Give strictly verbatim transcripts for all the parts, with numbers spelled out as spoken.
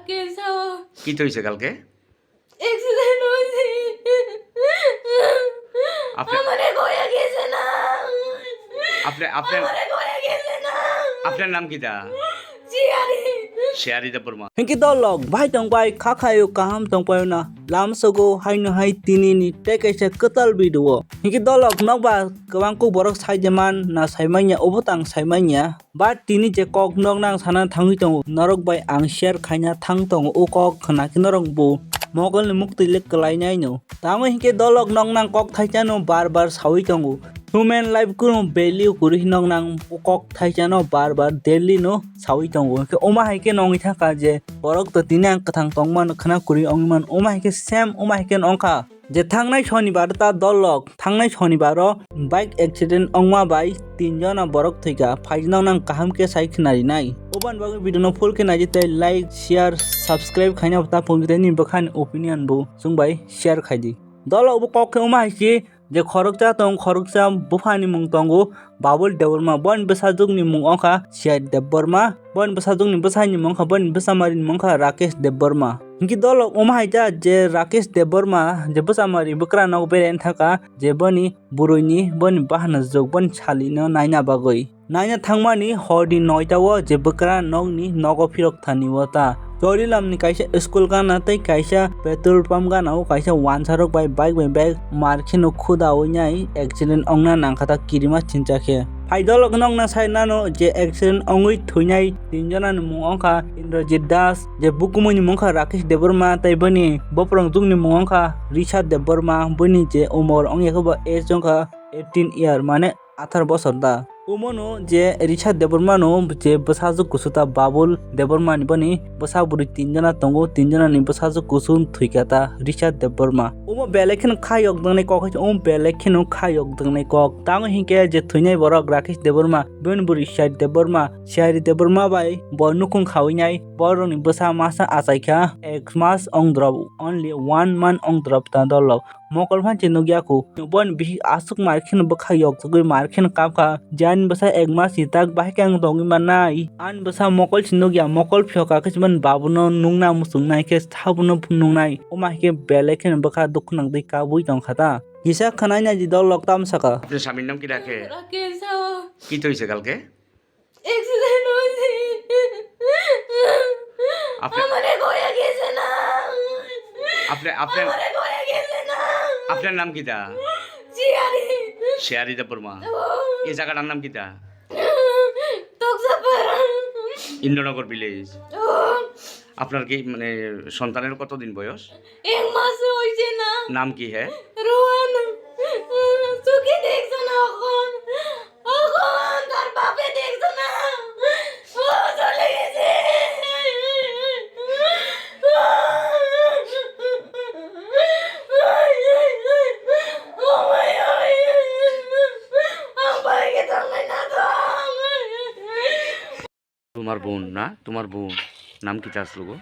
कैसा हो? কি তো হইছে কালকে? অ্যাক্সিডেন্ট হয়েছে। আপনি আমারে কইয়া গেছে না। আপনি, আপনি আমারে কইয়া গেছে না। আপনার নাম কিতা? শিয়ারি। শিয়ারি Debbarma. Hingke dolok, bai tong bai, kha khayo, kaham tong payo na. Lam sogo, haino hai, tini ni, tei kaisa kwtal video o. Hingke dolok, nokba, kwbang kuk borok sai de man, na sai manya, obo tang sai manya. Ba tini je kok nok nang sana thangwi tongo, norok bai ang share khaina thang tongo, o kok khna khe norok bo mogol ni muktwi le kwlai nai no. Tamo hinkhe dolok nok nang kok thaisa no bar bar sawi tongo. Human life kuno value kwrwi nok nang o kok thaisa no bar bar daily no sawi tongo. Hinkhe oma hai khe nongwi thangkha je borok to tini ang kwthang tongmano khna kwrwi ongwi mano. Oma hai khe same, oma hai khe nongkha. Je thangnai shonibar ta dolok, thangnai shonibaro bike accident ongma bai tin jona borok thwikha, phaijinok nang kaham khe sai khnarinai. Oboni bagwi video no full khe naidi tei like, share, subscribe khaina ta phone tei nini bwkhani opinion bo chwng bai share khaidi. Dolok bo kok khe wngma hai se je khoroksa tong, khoroksa buphani mung tongo, Babul Debbarma, boni bwsajwkni mung wngkha Siyai Debbarma, boni bwsajwkni bwsaini mung wngkha, boni bwsamarini mung wngkha Rakesh Debbarma. Hinkhe dolok omo hai ta je Rakesh Debbarma je bwsamari bwkra nok berai thangkha, je boni bwrwini, boni bahanajwk, boni salino naina bagwi. Naina thangmani horni noita o je bwkra nokni nogo phirok thani o ta. Chorilamni kaisa school gana tei kaisa petrol pump gana o kaisa wansarok bai bike bai bike mar kheno khuda oi nai accident ongna nangkha ta kirima chincha khe. Phaidolok nokna sai nano je accident ongwi thwinai tin jonani mung wngkha Indrajit Das, je bukumuni mung wngkha Rakesh Debbarma tei boni boprong jukni mung wngkha Risha Debbarma, boni je umor wngya khe bo age wngkha eighteen year, mane atharo bosor da. Omono je Risha Debbarmano je bwsajwk kusu ta Babul Debbarmani boni bwsa bwrwi tin jona tongo, tin jonani bwsajwk kusu thwikha ta Risha Debbarma. Omo belai kheno kha yok dwngnai kok hai se, omo belai kheno kha yok dwngnai kok. Tamo hinkhe je thwinai borok Rakesh Debbarma, bini bwrwi Siyari Debbarma, Siyari Debbarma bai bo nukhung khawi nai borokni bwsa masa achaikha ek mas ongdrop, only one month ongdrop ta dolok. Mokol phan se nukya kho. Boni bihik aswk mar kheno bwkha yokjagwi mar kheno kapkha. Je ani bwsa ek mas ni tak bahai khe ang tongwi mannai. Ani bwsa mokol se nukya, mokol phiyok kha khe se boni babuno nukna muchungnai khe sabuno phunuknai. Omo hai khe belai kheno bwkha dukhu nangtwi kabui tongkha ta. Kisa khwnai naidi dolok tamo sakha. আপনার স্বামীর নাম কি রাখে? রাকেশ। কি তো হইছে কালকে? অ্যাক্সিডেন্ট হইছে। আপনি আমারে কইয়া গেছে না। আপনি, আপনি আমারে কইয়া গেছে না। আপনার নাম কিতা? শিয়ারি। শিয়ারি দেববর্মা। ও। এই জায়গাটার নাম কিতা? তকসাপাড়া। ইন্দ্রনগর ভিলেজ। ও। আপনার কি, মানে, সন্তানের কতদিন বয়স? এক মাসও হইছে না। নাম কি হে? রোহান। চোখে দেখছে না এখন। এখন তার বাপে দেখছে না। ও চলে গেছে। আমার বাড়িকে চলে না তো। তোমার বোন না? তোমার বোন। নাম কিতা আসলো গো?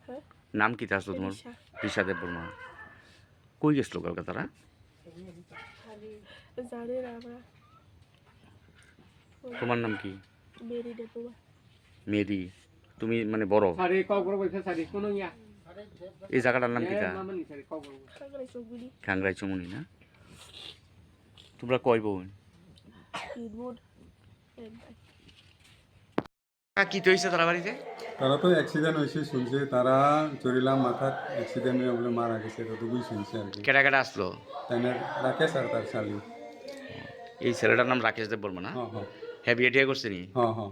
হ্যাঁ? নাম কিতা আসলো তোমার? রিশা। রিশা দেববর্মা। কই গেছিল কালকে তারা? জানি না আমরা। তোমার নাম কি? মেরি দেববর্মা। মেরি। তুমি মানে বড়? সারি কক্সবাজার বলছে, সারি কোনো ইয়া। এই জায়গাটার নাম কিতা? এ, মামনি সারি কক্সবাজার। খাগড়াই চৌমুহনী। খাগড়াই চৌমুহনী না? তোমরা কয় বোন? তিন বোন, এক ভাই। কাকা, কি তো হইছে তারা বাড়িতে? তারা তো অ্যাক্সিডেন্ট হয়েছে শুনছে, তারা চুরিলাম মাথার অ্যাক্সিডেন্ট হয়ে বলে মারা গেছে, এতটুকুই শুনছে আর কি। কেডা কেডা আসলো? তাইনের রাকেশ আর তার শালি। এই ছেলেটার নাম রাকেশ দেববর্মা না? হ্যাঁ, হ্যাঁ। হ্যাঁ, বিয়ে টিয়ে করছে নি? হ্যাঁ, হ্যাঁ।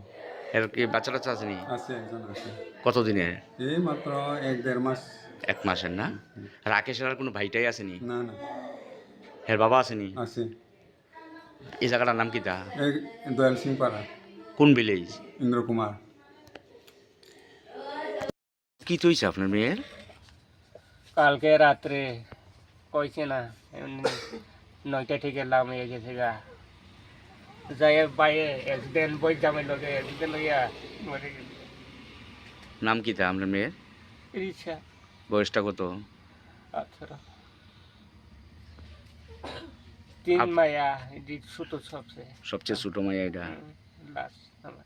এর কি বাচ্চা টাচ্চা আছে নি? আছে, একজন আছে। কত দিনের? এই মাত্র এক দেড় মাস। এক মাসের না? হুম। রাকেশের আর কোনো ভাইটাই আছে নি? না, না। এর বাবা আছে নি? আছে। এই জায়গাটার নাম কিতা? এই দয়াল সিং পাড়া। কোন ভিলেজ? ইন্দ্র কুমার। কি তো হইছে আপনার মেয়ের? কালকে রাত্রে কইছে না, এমনি নয়টা থেকে লামিয়ে গেছে গা। যাই বাইরে অ্যাক্সিডেন্ট, বই জামাই লগে অ্যাক্সিডেন্ট হইয়া মরে গেছে। নাম কিতা আপনার মেয়ের? রিচা। বয়সটা কত? আঠারো। তিন আপ- মায়া, এটি ছোট সবচেয়ে। সবচেয়ে ছোট মায়া এটা? হুম, লাস্ট আমার।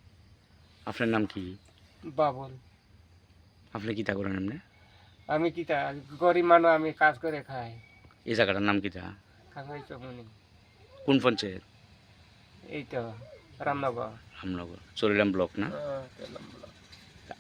আপনার নাম কি? বাবুল। আপনি কিতা করেন এমনি? আমি কিতা, গরিব মানুষ, আমি কাজ করে খাই। এই জায়গাটার নাম কিতা? কাঙ্গাই চমুনি। কোন পঞ্চায়েত? এই তো, রামনগর। রামনগর, চরিলাম ব্লক না? হ্যাঁ, চরিলাম ব্লক।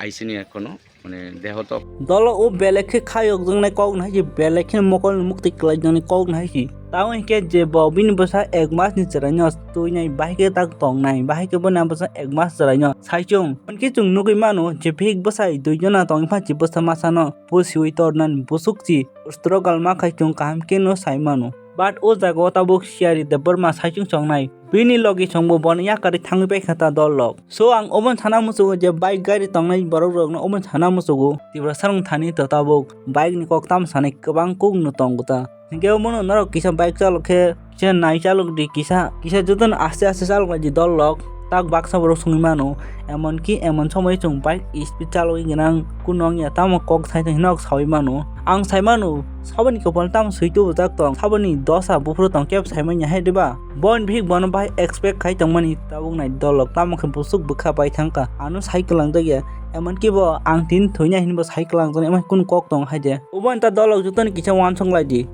আইসিনি এখনো, মানে, দেহ তো। Dolo o belek khe khayok wngnai kok nahai khe belek khe mokol mukti kwlai wngnai kok nahai khe. Tamo hinkhe je bo bini bwsa ek mas ni chwraino twi nai, bahai khe tak tong nai, bahai khe bo ni bwsa ek mas chwraino saichung. Hwnkhe chwng nugwi mano je bihik bwsai dui jona tongwi pha je bwsa masa no pusiwi tornan busuk chi struggle ma khai chwng kaham khe no sai mano. But o jaga o tabuk Siyari Debbarma saichung chongnai. Bini logi chwngbo bono yakarwi thangwi paikha ta dol rok. So ang obono sana muchugo je bike gari tongnai borok rokno obono sana muchugo. Tiprasa rok thani to tabuk bike ni kok tamo sanai kwbang kok no tongo ta. Hinkhe obono norok kisa bike chalok khe kisa nai chalok di kisa, kisa jotono aste aste chalok lai di dol rok. Tak baksa borok songwi mano. Emon ki emon somoi chwng bike speed chalogwi gwnang kuno wngya tamo kok sai tong hinwi nok sawi mano. Ang sai mano saboni kopal tamo swi tubujak tong, saboni dosa buphuru tong kebo sai manya hai diba? Boin bihik bono bahai expect khai tongmani tabuk nai dolok tamo khe busuk bwkha pai thangkha ano sai kwlangjak ya. Emon ki bo ang tini thwina hinwi bo sai kwlangjak emon kunu kok tong hai de. Obo ta dolok jotoni kisa uansuk lai di.